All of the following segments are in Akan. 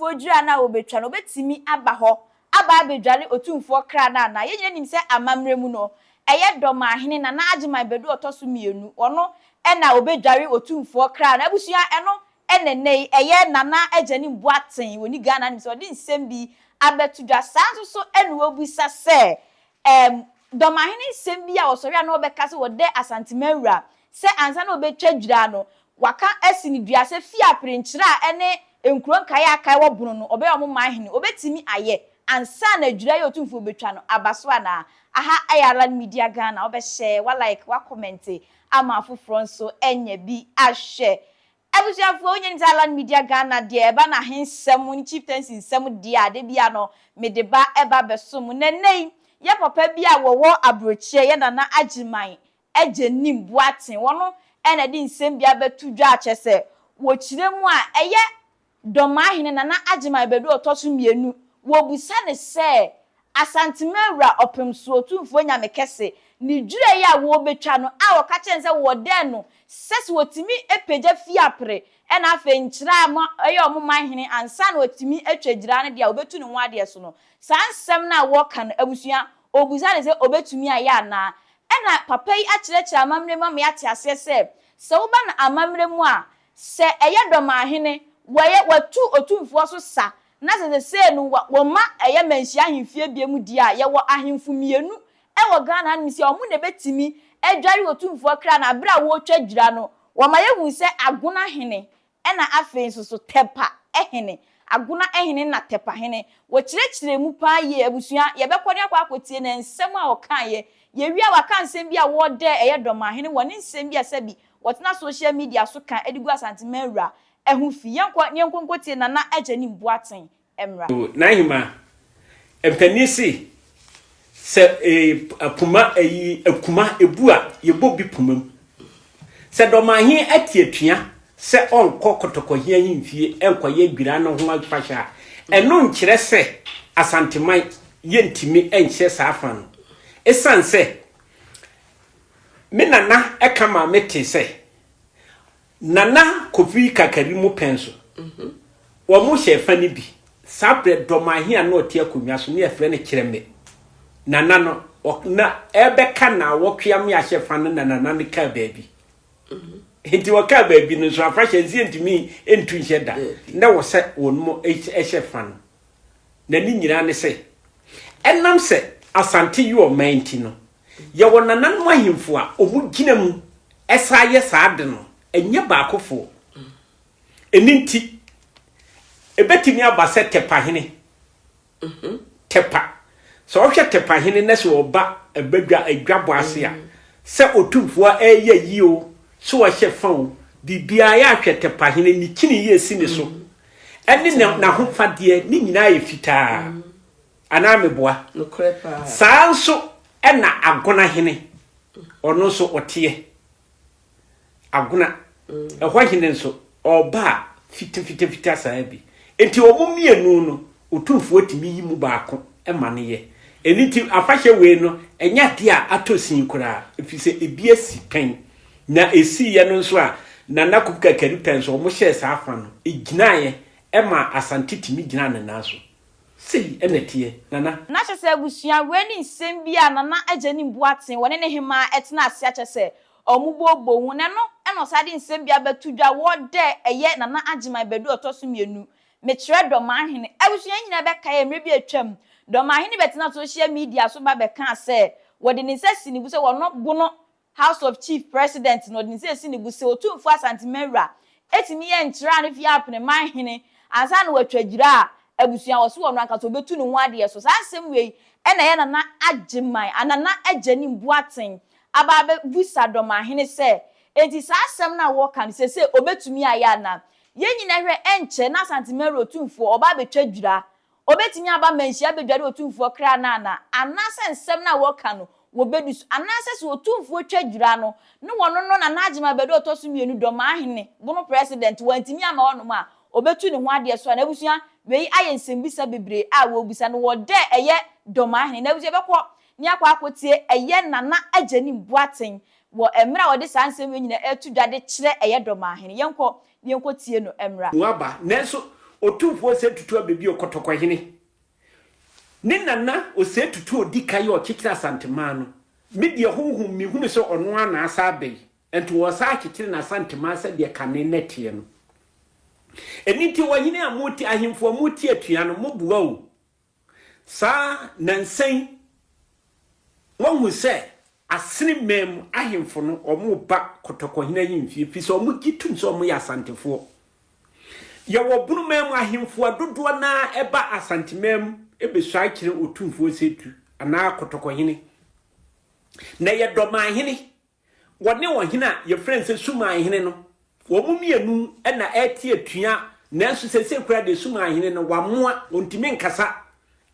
Otumfoɔ dwira no a wɔbɛtwa no, ɔbɛtumi aba hɔ aba abɛdware Otumfoɔ kra no anaa? Yɛn nyinaa nim sɛ amammerɛ mu no, ɛyɛ Dɔmahene Nana Agyeman Badu a ɔtɔ so mmienu, ɔno na ɔbɛdware Otumfoɔ kra no. Abusua, ɛno na ɛnnɛ yi ɛyɛ Nana Agyanim Boateng, ɔni Ghana nim sɛ ɔde nsɛm bi abɛto dwa. Saa nso so na wɔbisa sɛ, ɛɛm, Dɔmahene nsɛm bi a ɔsɔre a na ɔbɛka sɛ wɔdɛ Asanteman wura sɛ ansa na ɔbɛtwa dwira no, waka asi no dua sɛ fie aperenkyerɛ a ɛne nkuro nkaeɛ a akae wɔ Bono no, ɔbɛyɛ wɔn man hene. Ɔbɛtumi ayɛ ansa na dwira yi a Otumfoɔ bɛtwa no aba so anaa? Aha yɛ Alan Media Ghana, wobɛhyɛ, wa like, wa comment ama afoforɔ nso anya bi ahwɛ. Abusuafoɔ wonya nim sɛ Alan Media Ghana deɛ ɛba no ahensɛm ne chieftaincy nsɛm deɛ a da biara no mede ba ɛba bɛso mo. Na ɛnnɛ yi yɛ papa bi a wɔwɔ aburokyire yɛ Nana Agyeman Agyenim Boateng wɔno ɛna ɛde nsɛm bi abɛto dwa a kyerɛ sɛ wɔkyerɛ mu a ɛyɛ Dɔmahene Nana Agyeman Badu a ɔtɔ so mmienu, wɔbisa no sɛ, Asanteman wura Ɔpemsoɔ Otumfoɔ Nyame Kɛse, ne dwira yi a wɔrebɛtwa no a wɔka kyerɛ no sɛ wɔdɛn no sɛ sɛ wɔtumi pagya fie apere ɛna afei nkyerɛ a ma ɛyɛ wɔn man hene ansa na wɔatumi atwa dwira no deɛ a wɔbɛtu ne ho adeɛ so no, saa nsɛm no a wɔreka no abusua, wɔbisa no sɛ ɔbɛtumi ayɛ anaa? Ɛna papa yi akyerɛkyerɛ amammerɛ mu ama yɛate aseɛ sɛ, sɛ woba no amammerɛ mu a, Sɛ ɛyɛ dɔmahene, wɔyɛ, wɔatu otumfoɔ so sa, na sɛ sesei no wɔ, wɔma ɛyɛ manhyia ahemfie bie mu deɛ a, yɛwɔ ahemfo mmienu wɔ Ghana hanom sei a wɔn na ɛbɛtumi adware otumfoɔ kra no aberɛ a wɔretwa dwira no. Wɔma yɛhunu sɛ Agona hene ɛna afei nso so Tɛpa hene, Agona hene na Tɛpa hene. Wɔkyerɛkyerɛɛ mu paa yie. Abusua, yɛbɛkɔ ne akɔ akɔtie ne nsɛm a ɔkaeɛ. Yɛwie a waka nsɛm bi a wɔdɛ ɛyɛ dɔmahene wɔ ne nsɛm bi a sɛbi Wɔtena social media so ka de gu Asanteman wura ho fi. Yɛnkɔ na yɛnkɔ nkɔtie Nana Agyanim Boateng mmra. N'ahemmaa, mpanin se, sɛ poma ayi akuma ebu a, yɛbɔ bi poma mu. Sɛ Dɔmahe ate atua sɛ ɔnkɔ Kɔtɔkɔhe ahemfie nkɔyɛ dwira no ho afahyɛ a, ɛno nkyerɛ sɛ Asanteman yɛntumi nhyɛ saa fa no. Esiane sɛ Me nana ka maa me tee sɛ Nana Kofi Kakari mu pɛn so wɔn hyɛ fa no bi. Saa berɛ Dɔmahe a na ɔte akonnwa so ne yɛfrɛ no Kyerɛmɛ. Nana no na ɛbɛka naawɔtwe ame ahyɛ fa no na nana no kaa baabi. Nti wɔkaa baabi no nso afahyɛ nsi ntumi ntu nhyɛ da na wɔ sɛ wɔn mu hyɛ fa no. Na ne nyinaa ne sɛ ɛnam sɛ Asante yɛ ɔman nti no Yɛwɔ nananom ahemfo a wɔgyina mu san yɛ saa ade no, ɛnyɛ baakofoɔ. Ɛno nti, ɛbɛtumi aba sɛ Tɛpahene, Tɛpa, sɛ ɔhwɛ Tɛpahene na sɛ ɔba badwa adwabɔ ase a, sɛ otumfoɔ ɛreyɛ yie o, sɛ ɔhyɛ fa o, biribiara yɛ ahwɛ Tɛpahene, ne kyini yɛ si ne so, ɛne n'ahofadeɛ, ne nyinaa yɛ fitaa. Anaa meboa? Nokorɛ paa. Saa nso na Agona hene, ɔno nso ɔteɛ. Agona, ɛhɔ hene nso, ɔba a fitafitafita saa bi. Enti wɔn mmienu no, Otumfoɔ tumi yi mu baako ma no yɛ. Ɛno nti afahyɛ wei no, ɛnyɛ adeɛ a atɔ sin koraa, ɛfiri sɛ ebi asi pɛn. Na ɛsiiɛ no nso a, Nana Kupka Kari pɛn nso, wɔhyɛɛ saa fa no, ɛgyinaeɛ maa Asante tumi gyinaa ne nan so. Sei na ɛteɛ, Nana. Na kyerɛ sɛ abusua, wei ne nsɛm bi a Nana Agyanim Boateng wɔne ne hemaa tena ase akyɛ sɛ wɔn booboo ho. Na ɛno na ɔsan de nsɛm bi abɛto dwa wɔ dɛ ɛyɛ Nana Agyeman Badu a ɔtɔ so mmienu, mekyerɛ Dɔmahene. Abusua yi nyinaa bɛkae mmerɛ bi a atwam, Dɔmahene bɛtenaa social media so ba bɛkaa sɛ wɔde ne nsa si ne bo sɛ wɔno bono House of Chief President no, ɔde ne nsa esi ne bo sɛ Otumfoɔ Asante Mawura etumi yɛ nkyerɛ a ne fie apene man hene ansa na watwa dwira a abusua wɔ so wɔ no ankasa obetu ne ho adeɛ so. Saa nsɛm wei na ɛyɛ Nana Agyeman, Nana Agyanim Boateng aba abɛbusa Dɔmahene sɛ enti saa asɛm no a wɔka no seesei obetumi ayɛ anaa? Yɛn nyinaa hwɛ ɛnkyɛ na Asante Mawura Otumfoɔ ɔba abɛtwa dwira Obetumi aba manhyia abedware otumfoɔ kra no anaa? Anaasɛ nsɛm no a wɔka no, wɔbedi so? Anaasɛ sɛ otumfoɔ twa dwira no, ne wɔno no Nana Agyeman Badu a ɔtɔ so mmienu, Dɔmahene, Bono President, wantumi amma hɔnom a, obetu ne ho adeɛ so anaa? Abusua, wei ayɛ nsɛmbisa bebree a wɔrebisa no wɔ dɛ ɛyɛ Dɔmahene. Na abusua, yɛbɛkɔ ne akɔ akɔtie ɛyɛ Nana Agyenim Boateng wɔ mmerɛ a ɔde saa nsɛm wei nyinaa reto dwa de kyerɛ ɛyɛ Dɔmahene. Yɛnkɔ na yɛnkɔtie no mmra. Mu aba. Nanso Otumfoɔ Osei Tutu Abɛbio Kɔtɔkɔhene ne Nana Osei Tutu Odikan a ɔkyekyere Asanteman no, me deɛ honhom mehunu sɛ ɔno ara na asa aba yi, nti wɔresan akyekyere n'Asanteman sɛdeɛ kane no teɛ no. Ɛno nti ɔhene a mote, ahemfo a mote atua no, moboa o. Saa nnansa yi, wɔahu sɛ Asene man mu ahemfo no wɔreba Kɔtɔkɔhene ahemfie firi sɛ wɔgye tom sɛ wɔyɛ Asantefoɔ. Yɛwɔ Bono man mu ahemfo a dodoɔ no ara ɛba Asanteman mu bɛsuae kyerɛ Otumfoɔ Setu anaa Kɔtɔkɔhene. Na ɛyɛ Dɔmanhene Wɔne ɔhene a yɛfrɛ no sɛ Sumanhene no, wɔn mmienu na ɛrete atua, nanso seesei koraa deɛ Sumanhene no, wamoa, ɔntumi nkasa,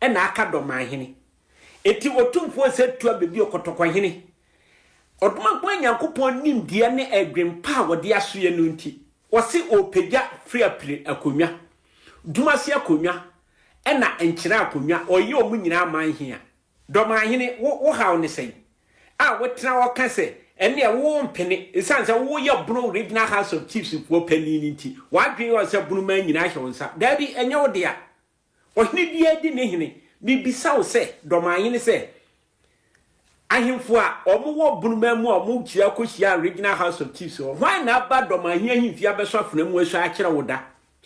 ɛna aka Dɔmanhene. Enti Otumfoɔ Osei-Tutu abɛbue Kɔtɔkɔhene. Ɔdomankoma Nyankopɔn nimdeɛ ne adwen pa a wɔde asoɛ no nti, ɔse ɔrepagya Friapire akonnwa, Dumase akonnwa, ɛna Nkyerɛ akonnwa, ɔreyɛ wɔn nyinaa amanhene a. Dɔmahene, wo wo haw ne sɛn? A wotena hɔ ka sɛ, ɛnneɛ worempene, ɛsiane sɛ woyɛ Bono Regional House of Chiefs foɔ panin no nti, w'adwene yɛ wo sɛ Bonoman nyinaa hyɛ wo nsa. Daabi, ɛnyɛ wo dea. Ɔhene biara di ne hene. Mebisa wo sɛ, Dɔmahene sɛ, ahemfo a wɔwɔ Bonoman mu a wɔkyia kɔhyia Regional House of Chiefs hɔ, hwan na aba Dɔmahene ahemfie abɛsɔ afena mu asua akyerɛ wo da?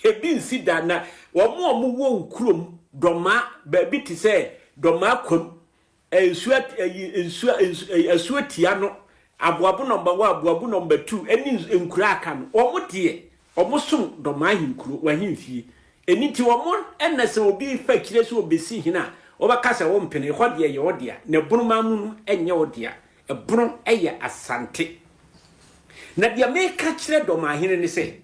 Ebi nsi da na wɔn a wɔwɔ wo kurom Dɔmaa, baabi te sɛ Dɔmaa Kwam, nsuo ayi nsuo asuo tia no, Aboabo nɔmba one, Aboabo nɔmba two, ɛne nkuro a aka no, wɔn deɛ wɔn som Dɔmaa ahenkuro, wɔn ahemfie. Ɛno nti wɔn ɛna sɛ obi fa akyire sɛ ɔbɛsi hene a, wɔbɛka sɛ wompene, ɛhɔ deɛ ɛyɛ wo dea, na Ɛbonomaa mu no ɛnyɛ wo dea. Ɛbono ɛyɛ Asante. Na deɛ meka kyerɛ Dɔmaahene ne sɛ,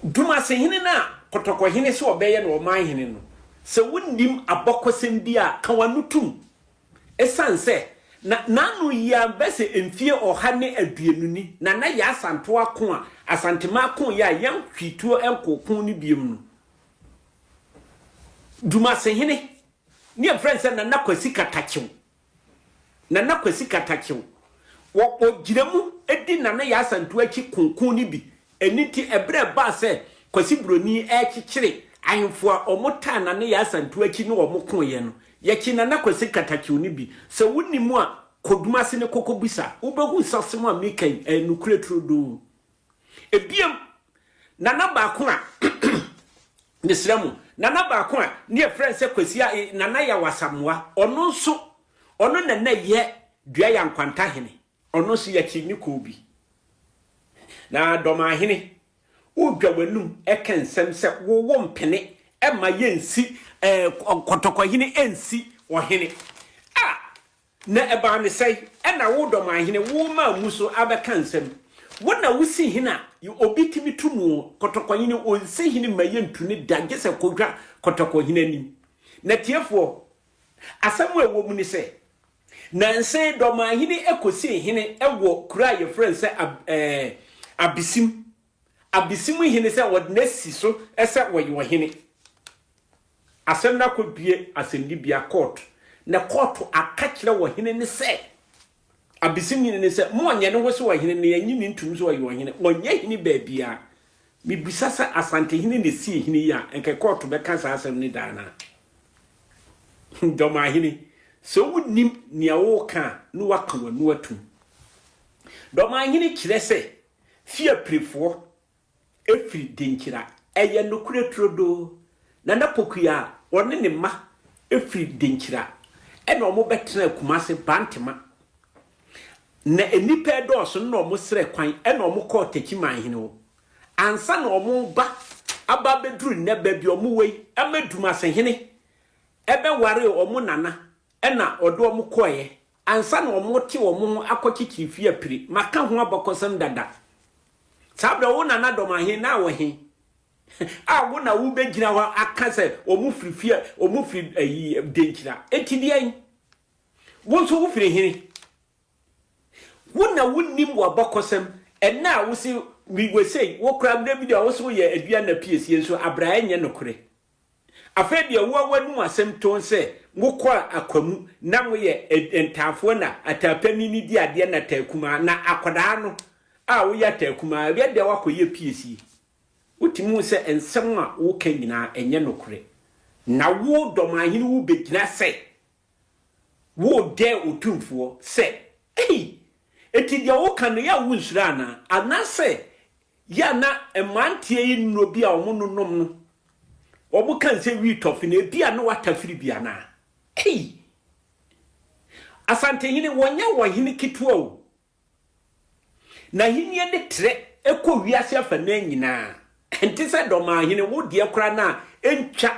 Dumasehene no a Kɔtɔkɔhene sɛ ɔbɛyɛ no ɔmanhene no, sɛ wonnim abɔkɔsɛm bi a, ka w'ano tom. Esiane sɛ na n'ano yi ara bɛsɛ mfie 120 ni na na Yaa Asantewaa ko a Asanteman koeɛ a yɛn hwituo nkoo ko no biom no, Dumasehene ne yɛfrɛ no sɛ Nana Kwasi Katakyew Nana Kwasi Katakyew, wɔ ɔgyina mu di Nana Yaa Asantewaa akyi ko ko no bi. Ɛno nti ɛberɛ a ɛbaa sɛ Kwasi Broni rekyekyere ahemfo a wɔtaa Nana Yaa Asantewaa akyi ne wɔn koeɛ no, yɛkyee Nana Kwasi Katakyew no bi. Sɛ wonnim a, kɔ Dumase ne kɔkɔbisa, wobɛhu sɛ asɛm a mereka yi, ɛyɛ nokorɛ turodoo. Ebiem, Nana baako a mesrɛ mo, Nana baako a ne yɛfrɛ no sɛ Kwasi a Nana Yaw Asamoah, ɔno nso, ɔno na na ɛyɛ Dua Ya Nkwanta hene, ɔno nso yɛkyee ne kɔɔ bi. Na Dɔmahene, wodwa w'anum ka nsɛm sɛ wo wo mpene ma yɛnsi eh, Kɔtɔkɔhene nsi ɔhene. Ah! Na ɛbaa no sɛn? Ɛna wo Dɔmanhene, wo maa mu so abɛka nsɛm. Wo na wo si hene a, obi tumi tu no Kɔtɔkɔhene, ɔnsi hene mma yɛntu no da gye sɛ kɔdwa Kɔtɔkɔhene anim. Na tiefoɔ, asɛm a ɛwɔ mu ne sɛ, nansa yi Dɔmanhene kɔsii hene wɔ kuro a yɛfrɛ no sɛ Ab, ɛɛ, Abesim. Abesim hene sɛ wɔde no asi so sɛ ɔyɛ ɔhene. Asɛm no akɔdue asɛnnibea, court, na kɔɔto aka kyerɛ ɔhene no sɛ, Abesim hene no sɛ, mo ɔnyɛ ne ho sɛ ɔhene na yɛnnye no ntom sɛ ɔyɛ ɔhene. Ɔnyɛ hene baabiara. Mebisa sɛ Asantehene na ɛsii hene yi a, nka kɔɔto bɛka saa asɛm no da anaa? Dɔmahene, sɛ wonnim nea woreka a, na woaka w'ano atom. Dɔmahene kyerɛ sɛ Fiapirefoɔ firi Denkyira. Ɛyɛ nokorɛ turodoo. Nana Pokuya a ɔne ne mma firi Denkyira ɛna wɔn bɛtenaa Kumase Bantema. Na nnipa redɔɔso no na wɔn srɛ kwan ɛna wɔn kɔɔ Takyimanhene hɔ. Ansa na wɔn reba aba abɛduru nnɛ baabi a wɔn wɔ yi, ɛma Dumasehene bɛwaree wɔn nana ɛna ɔde wɔn kɔeɛ ansa na wɔte wɔn ho akɔkyekyere fie apire. Maka ho abakɔsɛm dada. Saa berɛ wo nana Dɔmahe na wɔ he a wo na wobɛgyina hɔ aka sɛ wɔn firi fie wɔn firi ayi Denkyira. Enti deɛn? Wo nso wofiri hene? Wo na wonim w'abakɔsɛm. Ɛnnɛ a wose mewɔ sei, wo koraa berɛ bi deɛ wose woyɛ Aduana piesie nso abra ɛnyɛ nokorɛ. Afei deɛ wo a w'anum asɛm too sɛ mokɔ akwamu na moyɛ ntaafoɔ na ataapanin no di adeɛ na taa kumaa na akwadaa no a woyɛ ataa kumaa ɛbɛ deɛ wakɔyɛ piesie. Wotumi hu sɛ nsɛm a woka nyinaa ɛnyɛ nokorɛ. Na wo Dɔmahene wobɛgyina sɛ woredɛɛ Otumfoɔ sɛ, Ei! Enti deɛ woka no yɛ a wonsuro anaa? Anaasɛ yɛ a na mmeranteɛ yi nnuro bi a wɔnonom no, wɔka no sɛ wii tɔfe no, ebi a na wɔatafiri bi anaa? Ei! Asantehene, wɔnyɛ ɔhene ketewa o. N'ahennie no trɛ kɔ wiase afanan nyinaa. Ɛnte sɛ Dɔmahene, wo deɛ koraa no a ɛntwa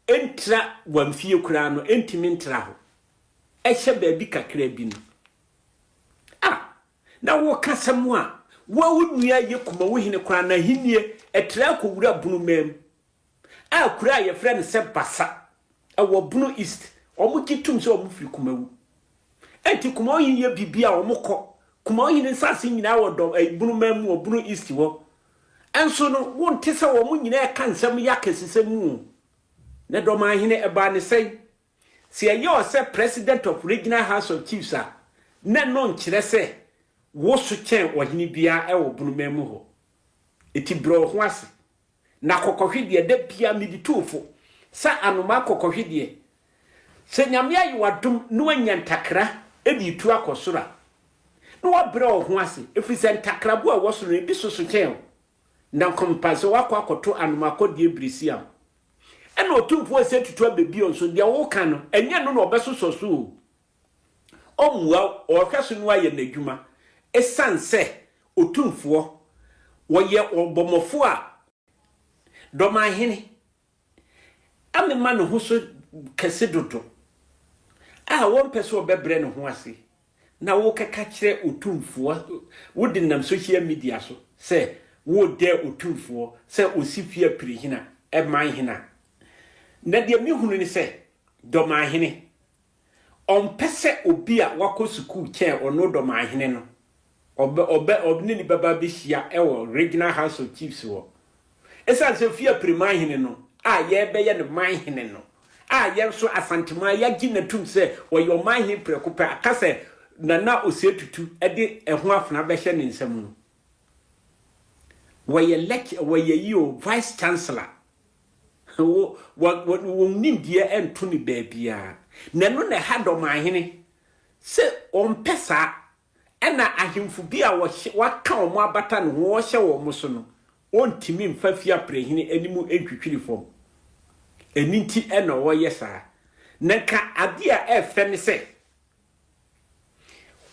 ntra w'amfie koraa no, ɛntumi ntra hɔ. Ɛhyɛ baabi kakra bi no. Ah, na woka asɛm a, wo a wo nua yɛ Kumawu hene koraa n'ahennie ɛtrɛ akɔwura Bonomaa mu. A kuro a yɛfrɛ no sɛ Basa, ɛwɔ Bono East, wɔgye tom sɛ wɔfiri Kumawu. Enti Kumawu hene yɛ biribi a wɔkɔ. Kumawu hene nsase nyinaa wɔ dɔ ɛyi Bono man mu wɔ Bono East hɔ. Nso no, wonte sɛ wɔn nyinaa ɛka nsɛm yɛ akɛsesɛm mu o. Na Dɔmanhene, ɛbaa ne sɛn? Sɛ yɛyɛ wo sɛ President of Regional House of Chiefs a, na ɛno nkyerɛ sɛ wo so kyɛn ɔhene biara wɔ Bono man mu hɔ. Enti brɛ wo ho ase. Na kɔkɔhwe deɛ, da biara mede tu wo fo sɛ anomaa kɔkɔhwe deɛ, sɛ Nyame ayɛ wo adom na woanya ntakra de retu akɔ soro a, na woabrɛ wo ho ase, ɛfiri sɛ ntakraboa a ɛwɔ soro no, ebi soso kyɛn wo, na nkɔmpa sɛ woakɔ akɔto anomaa kɔdeɛ birisiam. Ɛna Otumfoɔ Osei Tutu Abɛbio nso, deɛ woka no, ɛnyɛ ɛno na ɔbɛsosɔ so o. Ɔmmua wo, ɔrehwɛ so na wayɛ n'adwuma. Ɛsiane sɛ Otumfoɔ, wɔyɛ ɔbɔmmɔfoɔ a Dɔmanhene amema ne ho so kɛse dodo a wɔmpɛ sɛ ɔbɛbrɛ ne ho ase na wokɛka kyerɛ Otumfoɔ, wode nam social media so sɛ woredɛ Otumfoɔ sɛ ɔsi fie apirihina, man hene a. Na deɛ mehunu ne sɛ, Dɔmanhene, Ɔmpɛ sɛ obi a wakɔ sukuu kyɛn ɔno Dɔmanhene no, ɔbɛ, ɔbɛ, ɔne ne bɛba abɛhyia wɔ Regional House of Chiefs hɔ. Ɛsiane sɛ Ofie Apirimanhene no a yɛrebɛyɛ no manhene no, a yɛn nso Asanteman yɛagye no atum sɛ ɔyɛ ɔmanhene prɛko pɛ, aka sɛ Nana Osei Tutu de ɛho afena bɛhyɛ ne nsam no, wɔyɛ lɛk, wɔyɛ yi o, Vice Chancellor. Wo, wɔ, wɔ, wɔn nimdeɛ nto no baabiara. Na ɛno na ɛha Dɔmahene, sɛ ɔmpɛ saa. Ɛna ahemfo bi a wɔhyɛ, wɔaka wɔn abata ne ho, wɔhyɛ wɔn so no, ɔntumi mfa Fiaprehene anim ntwitwiri fam. Ɛno nti na ɔreyɛ saa. Na nka adeɛ a ɛfɛ ne sɛ,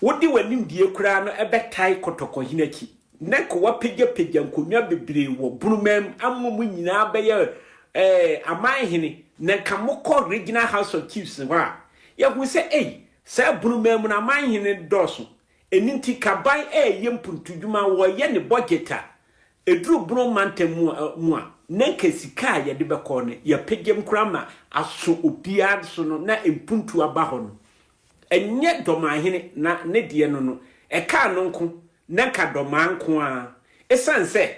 Wode w'animdie koraa no bɛtae kɔtɔkɔhene akyi, na nka woapagyapagya nkonnwa bebree wɔ Bonoman mu ama mo nyinaa bɛyɛ eh, aman hene, na nka mokɔ Regional House of Chiefs hɔ a, yɛhu sɛ ei, saa Bonoman mu no aman hene dɔɔso, ɛno nti kaban ɛreyɛ mpuntudwuma, wɔreyɛ ne budget a, ɛduru Bono mantam mu a, mu a, na nka sika a yɛde bɛkɔ no, yɛapagyam koraa ma aso obiara so no, na mpuntuo aba hɔ no. Ɛnyɛ Dɔmahene na ne deɛ no no, ɛkaa no nko, na nka Dɔmaa nko ara. Ɛsiane sɛ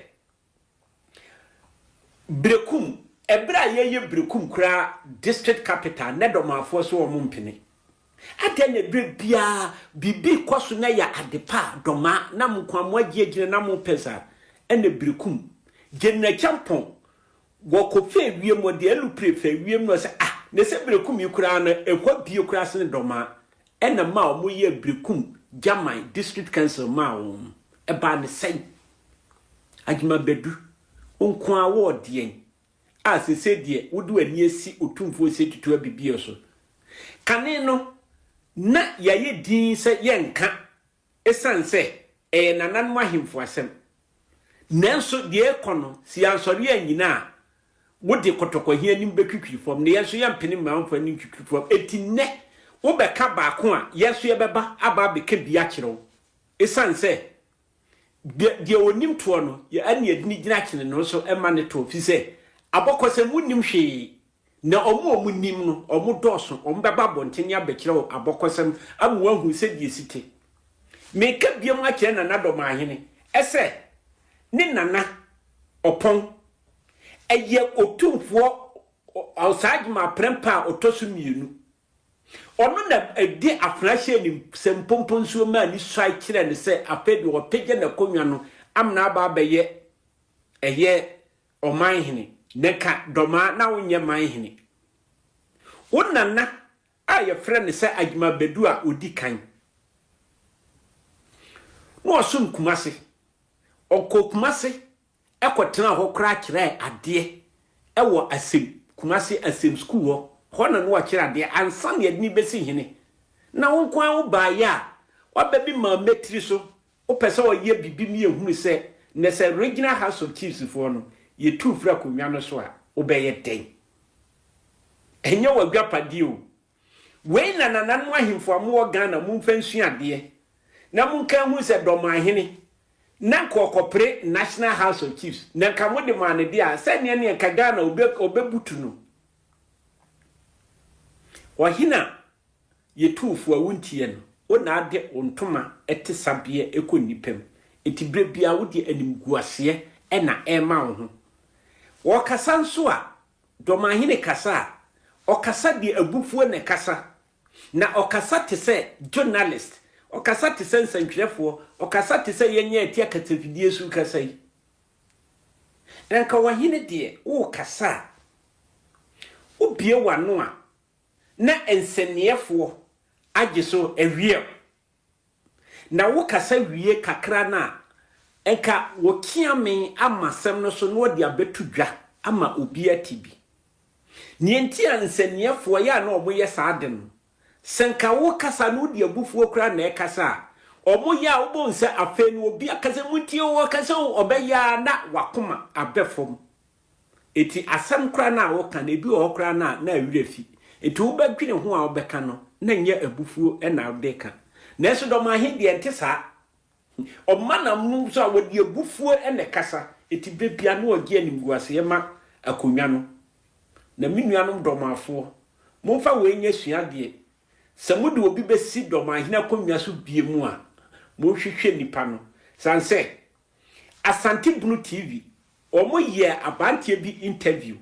Berekum, ɛberɛ a yɛreyɛ Berekum koraa district capital, na Dɔmaafoɔ so wɔn mpene. Adɛn na berɛ biara biribi rekɔ so na ɛyɛ ade pa a, Dɔmaa, na mo nko ara moagye agyina na mopɛ saa? Ɛna Berekum, General Acheampong Wɔkɔfɛɛ wiem, wɔde alupre fɛɛ wiem na ɔsɛ ah, na sɛ Berekum yi koraa no ɛhɔ abue koraa sene Dɔmaa. Ɛna maa wɔyɛɛ Berekum Gyaman District Council maa wɔn no. Ɛbaa no sɛn? Agyemang Badu, wo nko ara wowɔ deɛn a seesei deɛ wode w'ani asi Otumfoɔ Osei Tutu Abibio so? Kane no, na yɛayɛ dinn sɛ yɛnka Esiane sɛ ɛyɛ nananom ahemfo asɛm. Nanso deɛ ɛrekɔ no, sɛ yɛansɔre annyina a, wode kɔtɔkɔhe anim bɛtwitwiri fam, na yɛn nso yɛmpene mma womfa anim ntwitwiri fam. Enti nnɛ, wobɛka baako a, yɛn nso yɛbɛba aba abɛka bi akyerɛ wo. Esiane sɛ deɛ deɛ ɔnim toɔ no, yɛ ɛne yɛde no gyina kyene no nso ma no toɔ, ɛfiri sɛ abɔkɔsɛm wonnim hwee. Na wɔn a wɔnim no, wɔdɔɔso, wɔbɛba abɔntene abɛkyerɛ wo abɔkɔsɛm ama woahu sɛdeɛ ɛsi te. Mereka biom akyerɛ Nana Dɔmahene sɛ ne Nana Ɔpɔn yɛ Otumfoɔ Ɔsagyema Prɛmpɛ a ɔtɔ so mmienu. Ɔno na ɛde afena hyɛɛ ne nsam mpɔmpɔnsuo maa ne suae kyerɛɛ no sɛ afei deɛ wapagya n'akonnwa no amena aba abɛyɛ ɛyɛ. ɔman hene, na nka Dɔmaa na wonyɛ man hene. Wo nana a yɛfrɛ no sɛ Agyemang Badu a ɔdi kan na ɔsom Kumase. Ɔkɔɔ Kumase kɔtenaa hɔ koraa kyerɛɛ adeɛ wɔ Asem, Kumase Asem sukuu hɔ. Hɔ na na ɔkyerɛ adeɛ ansa na yɛde no bɛsi hene. Na wo nko ara wobaeɛ a, woaba bi maa mmatiri so. Wopɛ sɛ ɔyɛ biribi ma yɛhunu sɛ nnɛ sɛ Regional House of Chiefs foɔ no, yɛtu firi akonnwa no so a, wobɛyɛ dɛn? Ɛnyɛ w'adwapadeɛ o. Wei na nananom ahemfo a mowɔ Ghana momfa nsua adeɛ na monka nhunu sɛ Dɔmahene na nka ɔkɔpere National House of Chiefs na nka mode maa no deɛ a sɛdeɛ neɛ nka Ghana ɔbɛbutu no. Ɔhene a yɛtuu fo a wontiɛ no, wo na ade wo ntoma te sabeɛ kɔ nnipa mu. Enti berɛ biara wode animguaseɛ na ɛrema wo ho. Wɔkasa nso a, Dɔmahene kasa a, ɔkasa deɛ abufuo na ɛkasa. Na ɔkasa te sɛ journalist, ɔkasa te sɛ nsɛntwerɛfoɔ, ɔkasa te sɛ yɛn a yɛte akasafidie so rekasa yi. Na nka ɔhene deɛ, worekasa a, wobue w'ano a, na nsɛnniɛfoɔ agye so awie wo. Na wokasa wie kakra no a, nka wɔkia me ama asɛm no so na wɔde abɛto dwa ama obi ate bi. Nea enti a nsɛnniɛfoɔ yɛ a na wɔyɛ saa ade no, sɛ nka wokasa na wode abufuo koraa na ɛkasa a, wɔyɛ a wobɛhu sɛ afei no obi aka sɛ montie o, ɔkasa o, ɔbɛyɛ ara na wakoma abɛ fam. Enti asɛm koraa no a woka no, ebi wɔ hɔ koraa no a na werɛ afi. Enti wobɛdwene ho a wobɛka no, na ɛnyɛ abufuo na wode reka. Nanso dɔmahe deɛ, ɛnte saa. Ɔma n'ano so a, wɔde abufuo na ɛkasa. Enti berɛ biara na ɔgye animguaseɛ ma akonnwa no. Na me nuanom dɔmafoɔ, momfa wei nyɛ suadeɛ, Sɛ mode obi bɛsi dɔmahene akonnwa so bio mu a, monhwehwɛ nipa no. Sane sɛ, Asante Bunu TV Wɔn yɛɛ abranteɛ bi interview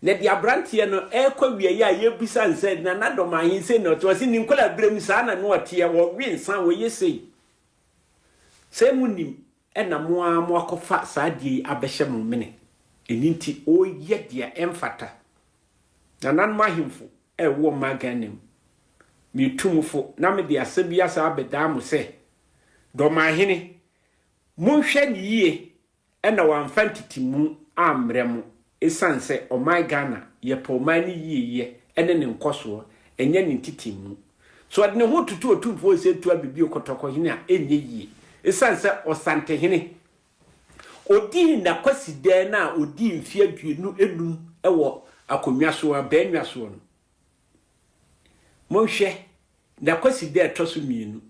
na deɛ abranteɛ no ɛrekɔ awieɛ a yɛrebisa no sɛ Nana Dɔmahen sei na ɔte ɔse ne nkwadaa berɛ mu saa na na ɔteɛ ɔwe nsa ɔyɛ sei sɛ mo nim ɛna mo ara mo akɔfa saa adeɛ yi abɛhyɛ mo mene ɛno nti ɔreyɛ deɛ ɛmfata. Nananom ahemfo a ɛwɔ ɔman Ghana mu metu mo fo na mede asɛm bi asan abɛdaa mo sɛ Dɔmahene monhwɛ no yie Ɛna wamfa ntetemu ammrɛ mo ɛsiane sɛ ɔman Ghana yɛpɛ ɔman no yieyɛ ne ne nkɔsoɔ ɛnyɛ ne ntetemu. Sɛ ɔde ne ho toto Otumfoɔ Osei Tuah Bibio Kɔtɔkɔhene a ɛnyɛ yie ɛsiane sɛ Ɔsantehene ɔdii n'Akwasidɛɛ no a ɔdii mfeɛ 25 wɔ akonnwa soɔ, abannwa soɔ no. Monhwɛ, n'Akwasida a ɛtɔ so mmienu,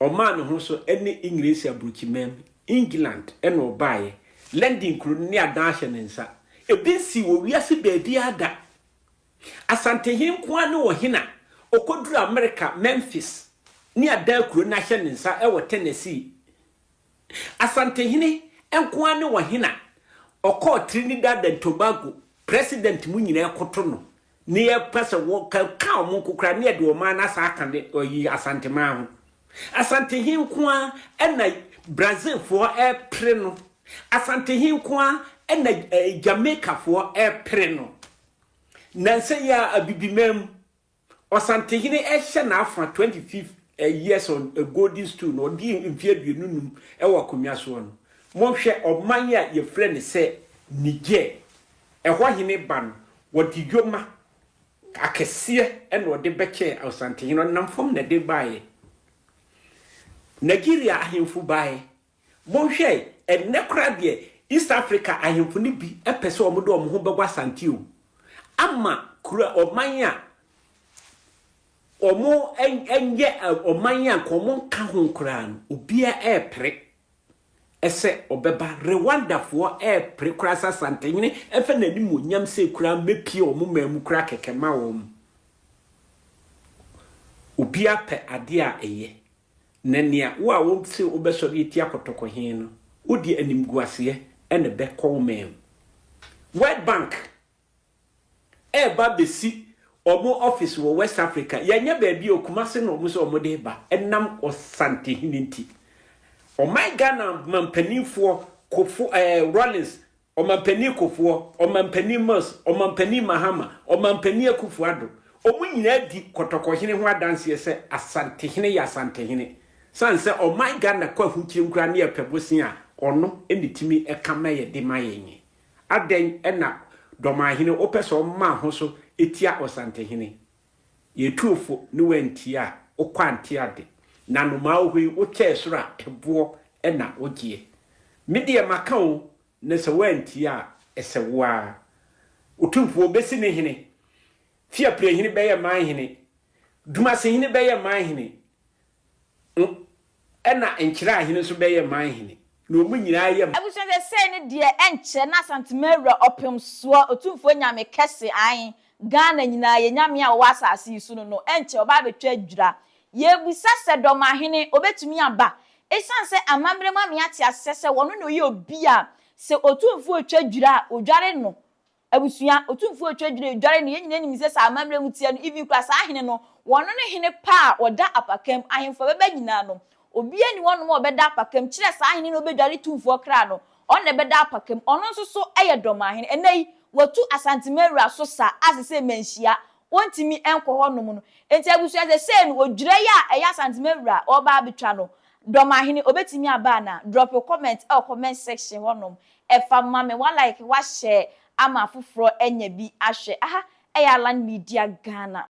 ɔmaa ne ho so ne Engiresi aburokyiman mu, England, na ɔbaeɛ. London kuro no ne adan ahyɛ ne nsa. Ebi nsii wɔ wiase baabiara da. Asantehene nko ara ne ɔhene a ɔkɔduruu Amerika, Memphis, ne adan kuro no ahyɛ ne nsa wɔ Tennessee. Asantehene nko ara ne ɔhene a ɔkɔɔ Trinidad and Tobago president mu nyinaa koto no ne yɛpɛ sɛ wɔka ka wɔn nko koraa ne yɛde ɔman no asa aka ne ɔyi Asanteman ho. Asantehene nko ara ɛna Brazilfoɔ ɛrepere no. Asantehene nko ara ɛna eh, Jamaicafoɔ ɛrepere no. Nansa yi a Abibiman mu Ɔsantehene rehyɛ n'afa 25 years on a golden stool no, ɔdi mfeɛ 25 wɔ akonnwa soɔ no, monhwɛ ɔman a yɛfrɛ no sɛ Niger, ɛhɔ hene ba no, wɔde yoma akɛseɛ na ɔde bɛkyɛɛ Ɔsantehene, ɔnam fam na ɛde baeɛ. Nigeria ahemfo baeɛ, Monhwɛ, ɛnnɛ koraa deɛ East Africa ahemfo no bi pɛ sɛ wɔde wɔn ho bɛbɔ Asante o, ama kuro ɔman a wɔn nyɛ ɔman a nka wɔn nka ho koraa no, obiara ɛrepere sɛ ɔbɛba. Rwandafoɔ ɛrepere koraa sɛ Asantehene ɛmfa n'animuonyam sei koraa mmɛpie wɔn man mu koraa kɛkɛ ma wɔn. Obiara pɛ adeɛ a ɛyɛ. Na nea wo a wose wobɛsɔre atia kɔtɔkɔ he no, wode animguaseɛ na ɛbɛkɔ wo man mu. World Bank ɛɛba abɛsi wɔn office wɔ West Africa, yɛnyɛ baabi o, Kumasi na wɔn sɛ wɔn de ba, ɛnam Ɔsantehene nti. Ɔman Ghana mampaninfoɔ Kofo ɛɛ Rawlings. Ɔmampanin Kufuor, Ɔmampanin Mills, Ɔmampanin Mahama, Ɔmampanin Akufo Addo, wɔn nyinaa di Kɔtɔkɔhene ho adanseɛ sɛ Asantehene yɛ Asantehene. Sane sɛ ɔman Ghana kɔ ahokyerem koraa ne yɛpɛ bosea a, ɔno na ɛtumi ka ma yɛde ma yɛn. Adɛn na Dɔmahene wopɛ sɛ ɔma ho so tia Ɔsantehene? Yɛtu wo fo ne woantie a, wokɔ ante ade. Na nnomaa wɔ hɔ yi, wokyɛɛ soro a, ɛboɔ na wogyeɛ. Me deɛ maka o, na sɛ woantie a, ɛsɛ wo ara. Otumfoɔ bɛsi ne hene. Fiapirehene bɛyɛ man hene. Dumasehene bɛyɛ man hene. Ɛna Nkyerɛahene nso bɛyɛ man hene. Na wɔn nyinaa yɛ. Abusua sɛ sei ne deɛ ɛnkyɛ na Asantema awura ɔpem soɔ Otumfoɔ Nyame kɛse ae Ghana nyinaa yɛ Nyame a ɔwɔ asase yi so no no ɛnkyɛ ɔba abɛtwa adwira Yɛrebisa sɛ Dɔmahene ɔbɛtumi aba Esiane sɛ amammerɛ mu ame ate aseɛ sɛ ɔno na ɔyɛ obi a sɛ Otumfoɔ retwa dwira a ɔdware no Abusua, Otumfoɔ retwa dwira edware no, yɛn nyinaa nim sɛ saa amammerɛ mu teɛ no, even koraa saa hene no, wɔno ne hene pa a ɔda apakam, ahemfo a ɛbɛba nyinaa no, obiara nni hɔnom a ɔbɛda apakam, kyerɛ saa hene no a ɔbɛdware Tumfoɔ kra no, ɔno na ɛbɛda apakam, ɔno nso so yɛ Dɔmahene. Ɛnnɛ yi, wɔatu Asantemawura so sa a sesei manhyia, wɔntumi nkɔ hɔnom no. Enti abusua, sesei no, odwira yi a ɛyɛ Asantemawura a ɔreba abɛtwa no, Dɔmahene, ɔbɛtumi aba anaa? Drop your comment wɔ comment section hɔnom. Ɛfa ma me wa like wa share ama afoforɔ anya bi ahwɛ aha ɛyɛ Alan Media Ghana.